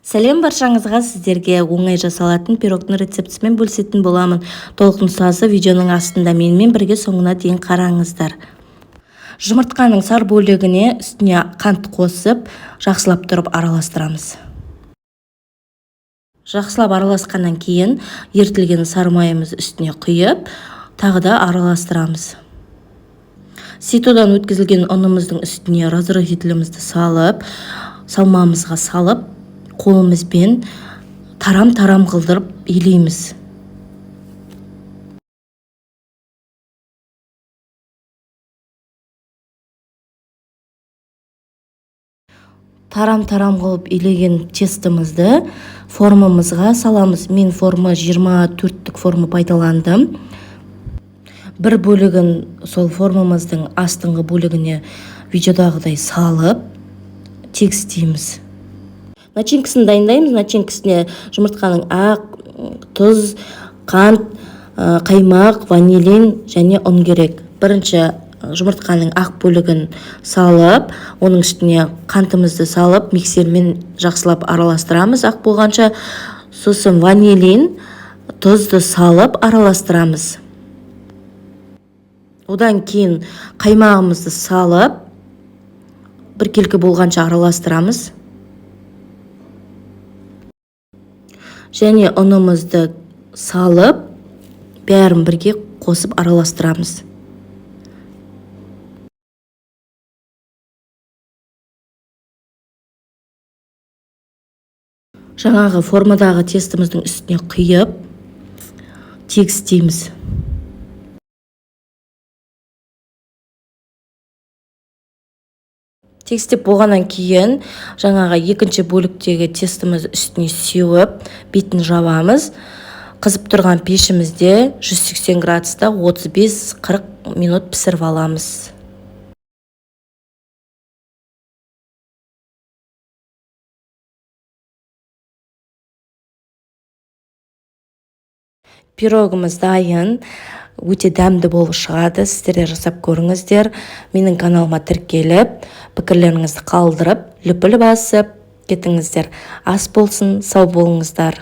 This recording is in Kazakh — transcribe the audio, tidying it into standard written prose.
Сәлем баршаңызға, сіздерге оңай жасалатын пирогтың рецептісімен бөлісетін боламын. Толық нұсқасы видеоның астында, менімен бірге соңына дейін қараңыздар. Жұмыртқаның сар бөлігіне үстіне қант қосып, жақсылап тұрып араластырамыз. Жақсылап араласқаннан кейін ерітілген сары майымызды үстіне құйып, тағы да араластырамыз. Ситодан өткізілген ұнымыздың үстіне разрыхлителімізді салып, салмамызға салып, қолымызбен тарам-тарам қылдырып илейміз. Тарам-тарам қылып илеген тестімізді формамызға саламыз. Мен форма 24-тік форма пайдаландым. Бір бөлігін сол формамыздың астыңғы бөлігіне видеодағыдай салып тегістейміз. Начинкасын дайындаймыз. Начинкасіне жұмыртқаның ақ, тұз, қант, қаймақ, ванилин және ұн керек. Бірінші жұмыртқаның ақ бөлігін салып, оның үстіне қантымызды салып, миксермен жақсылап араластырамыз ақ болғанша. Сосын ванилин, тұзды салып араластырамыз. Одан кейін қаймағымызды салып, біркелкі болғанша араластырамыз. Және ұнымызды салып, бәрін бірге қосып араластырамыз. Жаңағы формадағы тестіміздің үстіне құйып, тегістейміз. Тегістеп болғаннан кейін жаңағы екінші бөліктегі тестімізді үстіне сеуіп, бетін жабамыз. Қызып тұрған пешімізде 180 градуста 35-40 минут пісіріп аламыз. Пирогымыз дайын, өте дәмді болып шығады. Сіздер де жасап көріңіздер. Менің каналыма тіркеліп, пікірлеріңізді қалдырып, лүпіл басып кетіңіздер. Ас болсын, сау болыңыздар.